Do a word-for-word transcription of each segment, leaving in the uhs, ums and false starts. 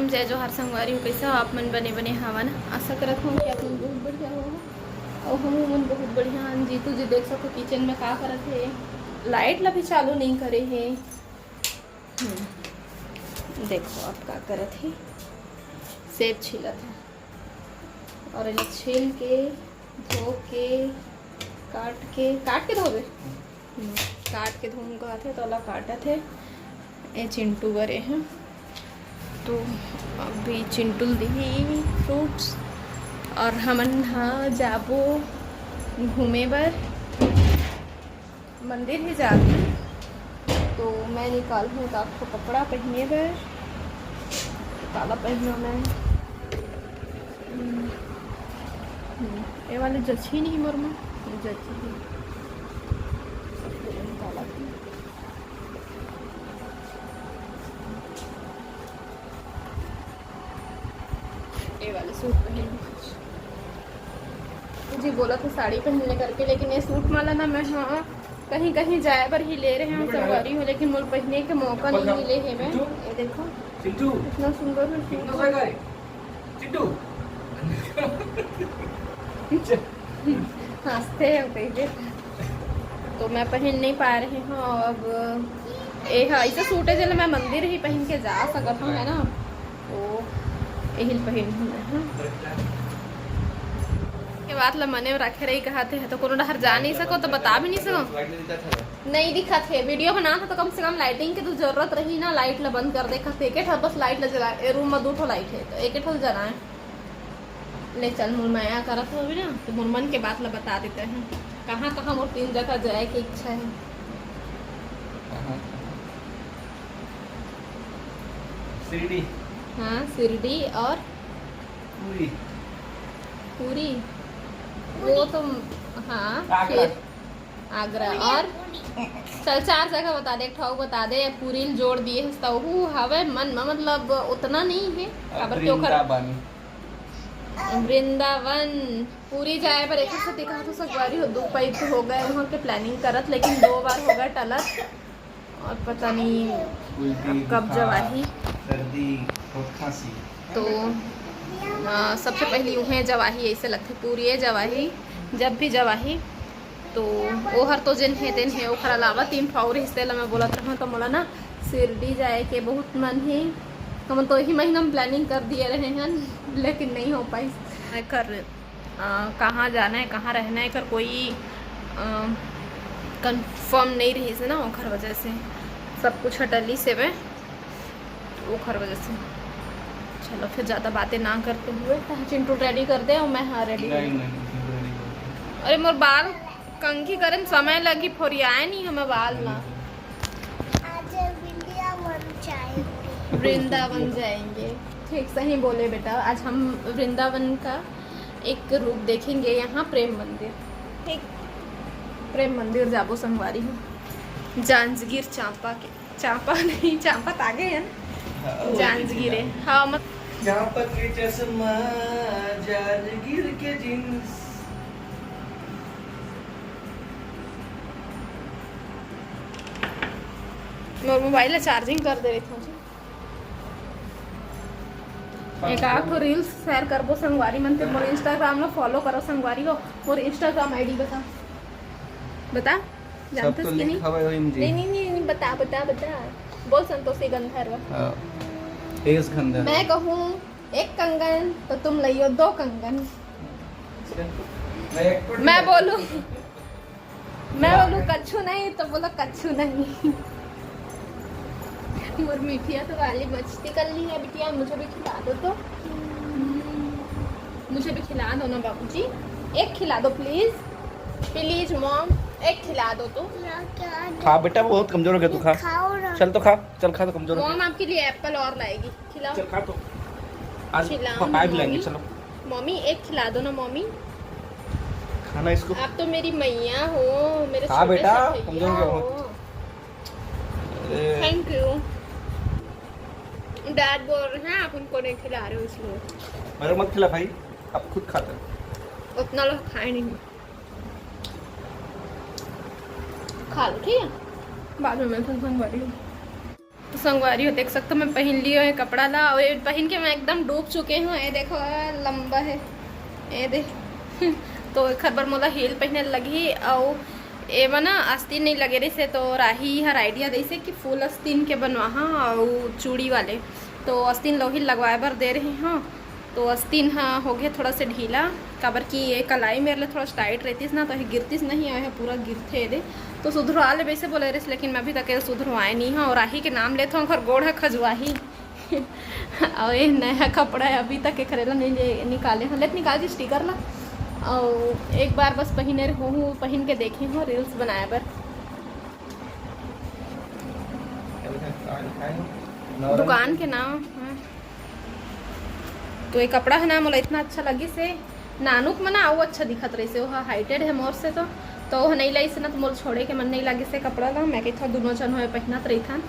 जय जोहार संगवारी हो, कइसे हो आप मन? बने बने हवा ना? आशा करत हूँ कि आप मन बहुत बढ़िया हो। अउ हम मन बहुत बढ़िया हन। जीतू जी देख सको किचन में का करत हे, लाइट ला भी चालू नहीं करे हे। हम्म, देखो आप का करत हे, सेब छीलत हे। और एला छील के, धो के, काट के, काट के धोबे? हम्म, काट के धोहूँ कहत हे, तो ओला काटत हे। ए चिंटू बर ए हे। तो अभी चिंटू ल दिही फ्रूट्स और हमन ह जाबो घूमे बर। मंदिर ही जाबो। तो मैं निकालहूँ एक ठो कपड़ा पहने बर। काला पहनना मैं। हम्म, हम्म, ये वाले जची नहीं मोर में, ये जची नहीं। ये वाले सूट पहन। जी बोला था साड़ी पहनने करके, लेकिन ये सूट माला ना मैं, हाँ, कहीं कहीं जाए बर ही ले रहे हैं संगवारी हो, लेकिन मोर पहने के मौका नहीं मिले है। मैं, ये देखो, चिंटू, इतना सुंदर है सूट। चिंटू। हंसते हैं कहीं पे। तो मैं पहन नहीं पा रही हूँ। अब ए हा ऐसा सूट है जेला मैं मंदिर ही पहन के जा सकत हूँ, है ना? तो यही पहन हूँ मैं, हाँ। के बात ला मने रखे रही कहते हैं तो कोनो डहर जा नहीं सको तो बता भी नहीं सको। नहीं दिखत हे, वीडियो बनात हे तो कम से कम लाइटिंग के तो जरूरत रही ना, लाइट ला बंद कर दे। एक ठो बस लाइट ला जला, ए रूम में दो ठो लाइट है तो एक ठो जलाए। ले चल, मोर मया करत हो भी ना, तो मोर मन के बात ला बता देते हैं, कहाँ कहाँ मोर तीन जगह जाए के इच्छा है। शिरडी। हाँ, शिरडी और पूरी। पूरी, वो तो, हाँ, आगरा। फिर आगरा और चल, चार जगह बता दे, एक ठो बता दे, पूरी ल जोड़ दिए हस त ओहू हवे मन म, मतलब उतना नहीं है। काबर के ओकर वृंदावन। वृंदावन, पूरी जाए बर एक से दिखा तो संगवारी हो, दो पाई तो हो गए वहाँ के प्लानिंग करत, लेकिन दो बार हो गए टलत। और पता नहीं उल्टी, अब कब बुखार, जवाही। सर्दी और खांसी। तो, आ, सबसे पहली उहें जवाही, ऐसे लगथे पूरी जवाही, जब भी जवाही। तो ओहर तो जेन हे तेन हे, ओखर अलावा तीन ठो और रिश्ते ला मैं बोलत रहूँ, तो मोला ना शिरडी जाए के बहुत मन हे। हम तो यही महीना में प्लानिंग कर दिए रहे हैं, लेकिन नहीं हो पाई। मैं कर आ, कहाँ जाना है, कहाँ रहना है, एकर कोई कंफर्म नहीं रही से ना, ओखर वजह से सब कुछ हटली से मैं, ओखर वजह से। चलो फिर ज़्यादा बातें ना करते हुए, तह चिंटू रेडी कर दे और मैं हाँ रेडी। नहीं, नहीं, नहीं, नहीं, नहीं। अरे मोर बाल कंघी करे में समय लगी, फोरियाए नहीं हमें बाल ना। आज वृंदावन जाएंगे। वृंदावन जाएंगे, ठीक सही बोले बेटा। आज हम वृंदावन का एक रूप देखेंगे यहाँ प्रेम मंदिर। ठीक, प्रेम मंदिर जाबो संगवारी हो। जांजगीर चांपा के, चांपा नहीं, चांपा त आगे है ना? हाँ, वो जांजगीर है। हाँ, मत चांपा के चश्मा, जांजगीर के जींस। मोर मोबाइल ला चार्जिंग कर दे रही थी। एक आध ठो रील्स शेयर करबो संगवारी मन, ते मोर Instagram ला फॉलो करो संगवारी हो। मोर Instagram आईडी बता, बता, सब जानते तो कि नहीं? लिख हवे ओहिम जी। नहीं, नहीं, नहीं, नहीं, बता, बता, बता। बोल संतोषी गंधर्व। हाँ, एस गंधर्व। मैं कहूँ एक कंगन, तो तुम लइयो दो कंगन। मैं एक मैं बोलूँ, मैं बोलूँ कछु नहीं, तो बोलो कछु नहीं। मोर मिठिया तो वाली मस्ती कर ली है बिटिया, मुझे भी खिला दो तो। मुझे भी खिला दो ना बाबूजी, एक खिला दो प्लीज, प्लीज मॉम, एक खिला दो तो। खा बेटा, बहुत कमजोर हो गया तू, खा। खाओ ना। चल तो खा, चल खा, तो कमजोर हो गया। मॉम आपके लिए एप्पल और लाएगी, खिलाओ। चल खा तो। आज खिलाओ ना पापा भी लाएंगे, मम्मी। चलो। मम्मी, एक खिला दो ना मम्मी। खाना इसको। आप तो मेरी मैया हो, मेरे हाँ छोटे बेटा, से भैया कमजोर हो। अरे। Thank you. डैड बोल रहे हैं आप उनको नहीं खिला रहे हो इसलिए। मेरे मत खिला भाई, आप खुद खाते हो। उतना लोग खाए नहीं। खा लो, ठीक है, बाद में मैं संग संग बैठी हूँ। तो संगवारी हो, देख सकथो, मैं पहिन लियो हे कपड़ा ला, अउ ये पहिन के मैं एकदम डूब चुके हूँ। ये देखो, लंबा है, ये दे। तो एखर बर मोला heel पहिने लगही, अउ एमा ना आस्तीन नहीं लगे रहिसे, तो राही हर idea देसे कि full आस्तीन के बनवाहा अउ चूड़ी वाले, तो आस्तीन लोही लगवाए बर दे रही हूँ। तो आस्तीन ह हो गया थोड़ा से ढीला, काबर कि ये कलाई मेरे लिए थोड़ा tight रहतीस ना, तो ये गिरतीस नहीं, ये पूरा गिरथे दे। तो सुधरवा ले वैसे बोले रहिस, लेकिन मैं अभी तक ये सुधरवाए नहीं हूँ। और राही के नाम लेथो, ओखर गोड़ ह खजुआही। और ये नया कपड़ा है, अभी तक एकरे ला नहीं ले, निकाले हूँ। लेट निकाल जी sticker ला। और एक बार बस पहिने रहूँ, पहिन के देखे हूँ reels बनाए बर। दुकान के नाम, हाँ। तो ये कपड़ा है ना, मोला इतना अच्छा लगिस हे। नानुक मन अउ अच्छा दिखत रहिसे, ओह heighted है मोर से तो, तो ओह नहीं लाइस ना, तो मोर छोड़े के मन नहीं लागिस हे कपड़ा ला। मैं कही थोड़ा दोनों झन होए पहिनत रहिथन,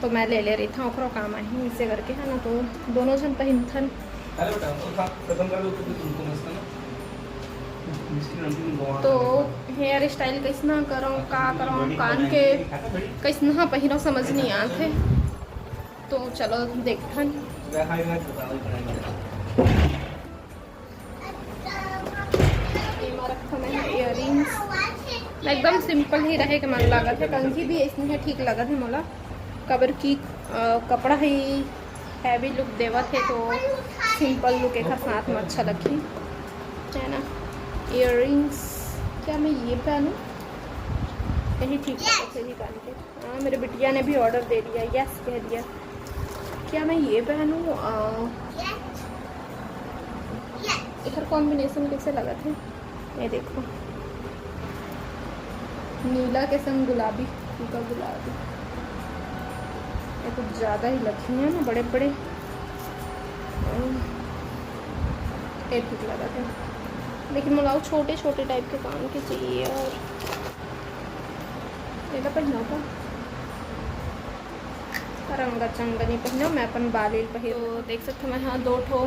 तो मैं ले ले रहिथन, ओकरो काम आही, इसे करके है ना, तो दोनों झन पहिनथन। अरे बेटा, वो खा, खत्म कर लो, तो फिर तुमको मस्त है ना। मिस्टी नमकीन गवा तो hair style कैसना करो, का करो, कान के कैसना पहिरो, समझ नहीं आत हे। तो चलो देखथन। एमा रखथन मैं earrings। एकदम simple ही रहे के मन लागत हे, कंघी भी ऐसने हे, ठीक लगत हे मोला, काबर कि अ, कपड़ा ही heavy look देवत हे, तो simple look एकर साथ में अच्छा लगही, है ना। Earrings क्या मैं ये पहनूँ? यही ठीक लगत हे जी पहन के। हाँ, मेरे बिटिया ने भी order दे दिया, yes कह दिया। क्या मैं ये पहनूँ? अ, एकर combination कैसे लगत हे? ये देखो, नीला के संग गुलाबी, फीका गुलाबी। ये कुछ ज़्यादा ही लगी है ना, बड़े बड़े। ये ठीक लगत हे, लेकिन मोला अउ छोटे छोटे type के कान के चाहिए। और ये तो पहनाओ का रंगा चंगा नहीं पहनो, मैं अपन बाली पहिर। तो देख सकते हो, मैं हाँ दो ठो,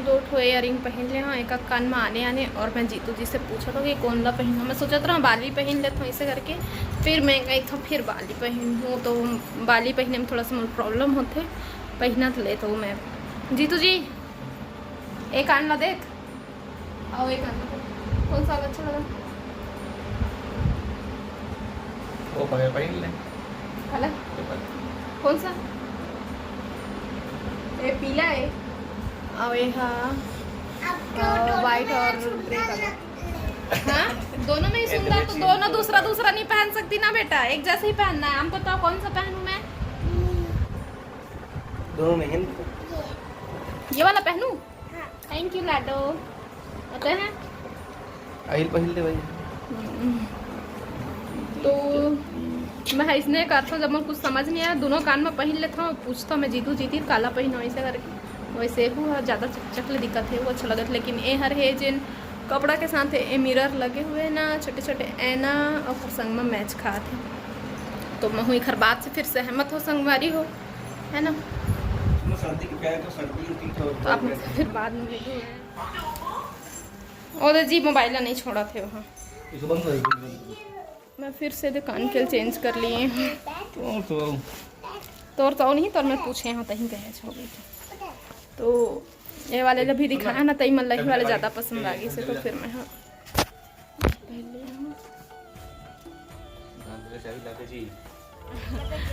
दो ठो earring पहिन ले हाँ, एक कान में आने आने। और मैं जीतू जी से पूछत हों कि कौन ला पहिनूँ। मैं सोचत रहा बाली पहिन लेत हों ऐसे करके, फिर मैं गई तो फिर बाली पहिनूँ, तो बाली पहिने में थोड़ा सा मोर problem होथे, पहिनत ले तो मैं। जीतू जी, एक कान ला देख। अउ एक आना। कौन सा वाला अच्छा लगा? वो पहले पहिन ले। वाला? ये पहले। कौन सा? ये पीला है। अउ ये हाँ, अ, white और grey colour। हाँ, दोनों में ही सुंदर, तो दोनों दूसरा दूसरा नहीं पहन सकती ना बेटा, एक जैसे ही पहनना है। हमको तो कौन सा पहनूँ मैं? दोनों में है ना? ये वाला पहनूँ? Thank you लाडो। होते हैं। आइल पहिन ले भाई। तो मैं इसने करता, जब मैं कुछ समझ नहीं आया, दोनों कान में पहिन लेता हूँ, पूछता मैं जीतू जीती काला पहिनो ऐसे करके। वैसे वो ज़्यादा चकचक ले दिक्कत है, वो अच्छा लगत। लेकिन ए हर है जिन कपड़ा के साथ ए mirror लगे हुए ना, छोटे छोटे ऐना और संग में match खात है। तो मैं हुई खर बात से फिर सहमत हो संगवारी हो, है ना? सर्दी की पहले तो सर्दी होती तो तो आप मुझसे फिर बाद में मिलूँ। ओदे जी मोबाइल ला नहीं छोड़ा थे वहाँ। इसको बंद कर दो, बंद कर दो। मैं फिर से दुकान के change कर लिए हूँ। तो, तो। तोर तो नहीं, तोर मैं पूछे हूँ, तहीं कहे हो गई। तो ये वाले ला भी दिखाया ना, तई मन ला ही वाले ज़्यादा पसंद आ गई से, तो फिर मैं हाँ पहले हूँ।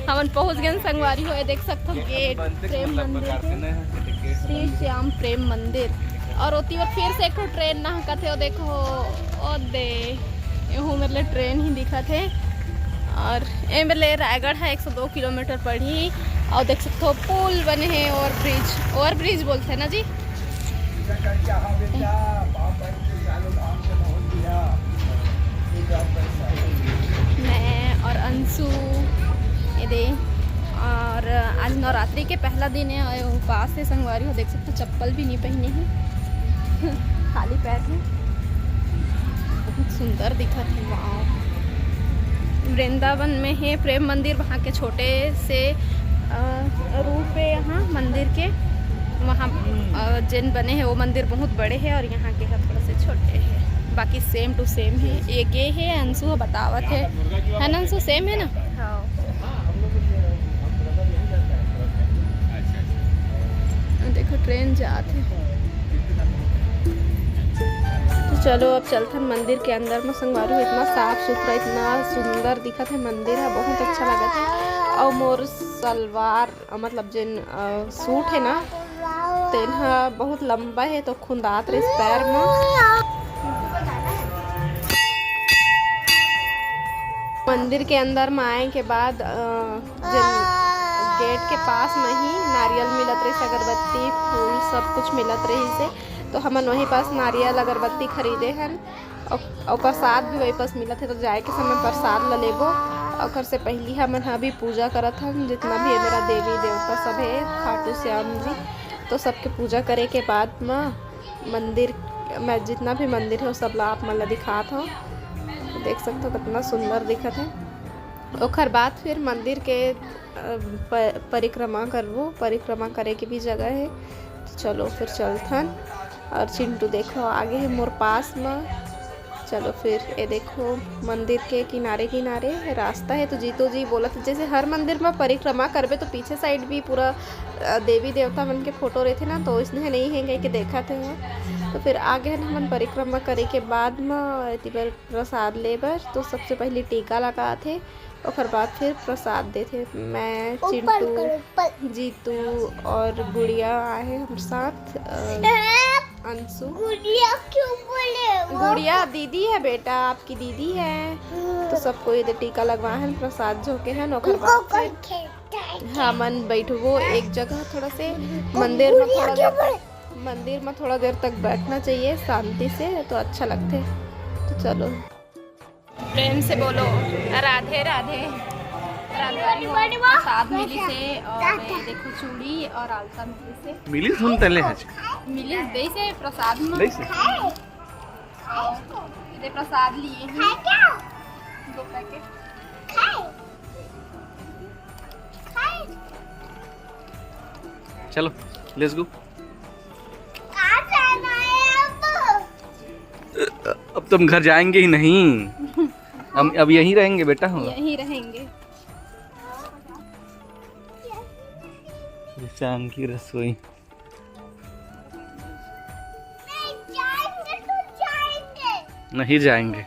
हमन पहुंच गए संगवारी हो, ये देख सकथो gate प्रेम मंदिर के, श्री श्याम प्रेम मंदिर। और ओती ओर फिर से एक ठो train ना कथे, वो देखो, ओ दे, एहू मेरे लिए train ही दिखत है। और ए मेरे लिए रायगढ़ है, एक सौ दो किलोमीटर पड़ी। और देख सकते हो पुल बने हैं, over bridge, over bridge बोलते हैं ना जी। मैं और अंशु, ये दे, और आज नवरात्रि के पहला दिन है और उपास है संगवारी हो, देख सकते हो चप्पल भी नहीं पहने हैं। खाली पैर है। बहुत सुंदर दिखत है, वाओ। वृंदावन में है प्रेम मंदिर, वहाँ के छोटे से अ, रूप है यहाँ मंदिर के। वहाँ अ, जिन बने हैं वो मंदिर बहुत बड़े हैं और यहाँ के है थोड़ा से छोटे हैं, बाकी same to same है। ये के है अंशु बतावत है, है ना अंशु? Same है ना? हाँ। ट्रेन जात हे। तो चलो, अब चलथन मंदिर के अंदर में। संगवारी हो, इतना साफ सुथरा, इतना सुंदर दिखत हे मंदिर ह, बहुत अच्छा लगत हे। अउ मोर सलवार, अ, मतलब जेन, अ, सूट हे ना, तेन ह बहुत लंबा हे, तो खुंदात रहिस पैर में। मंदिर के अंदर में आए के बाद, अ, जेन गेट के पास में ही नारियल मिलत रहिस, अगरबत्ती, फूल, सब कुछ मिलत रहिस हे। तो हमन वही पास नारियल, अगरबत्ती खरीदे हन। अउ, अउ प्रसाद भी वही पास मिलत हे, तो जाए के समय प्रसाद ल लेबो। ओकर से पहिली हमन ह अभी पूजा करत हन, जितना भी हे मेरा देवी देवता सब हे, खाटू श्याम जी, तो सबके पूजा करे के बाद म मंदिर, मैं जितना भी मंदिर हे, वो सब ला आप मन ला दिखात हव। देख सकत हो, कितना सुंदर दिखत हे। ओखर बाद फिर मंदिर के, अ, प-, परिक्रमा करबो। परिक्रमा करे के भी जगह हे, तो चलो फिर चलथन। और चिंटू देखो, आगे हे मोर पास म। चलो फिर, ये देखो, मंदिर के किनारे किनारे रास्ता हे। तो जीतू जी बोलत हे, जैसे हर मंदिर म परिक्रमा करबे, तो पीछे साइड भी पूरा, अ, देवी देवता मन के फोटो रहिथे ना, तो इसने नहीं हे कह के देखत हे। तो फिर आगे हमन परिक्रमा करे के बाद म एती बर प्रसाद ले बर, तो सबसे पहले टीका लगात हे, ओकर बाद फिर प्रसाद देथे। मैं, ऊपर चिंटू, करो, ऊपर। जीतू और गुड़िया आए हैं हम साथ, अ, अंशु। गुड़िया क्यों बोले वो? गुड़िया दीदी है बेटा, आपकी दीदी है। हम्म। तो सबको ये दे टीका लगवा है, प्रसाद झोंके हैं, ओकर बाद फिर हमन बैठबो एक जगह थोड़ा से, मंदिर में थोड़ा देर तक, मंदिर में थोड़ा देर तक बैठना चाहिए शांति से, तो अच्छा लगथे। तो चलो। प्रेम से बोलो, राधे राधे। राधे राधे। प्रसाद मिली से, और ये देखो चूड़ी और आलता मिली से। मिली सुन तले हज। मिली दे से प्रसाद में। दे से। और ये प्रसाद लिए हैं। दो पैकेट। चलो, let's go। अब तुम घर जाएंगे ही नहीं, हम अब यहीं रहेंगे बेटा, हम यहीं रहेंगे। शाम की रसोई। नहीं जाएंगे।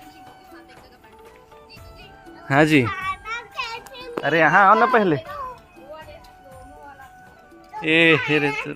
हाँ जी। अरे यहाँ आओ ना पहले। ए हे रे, तो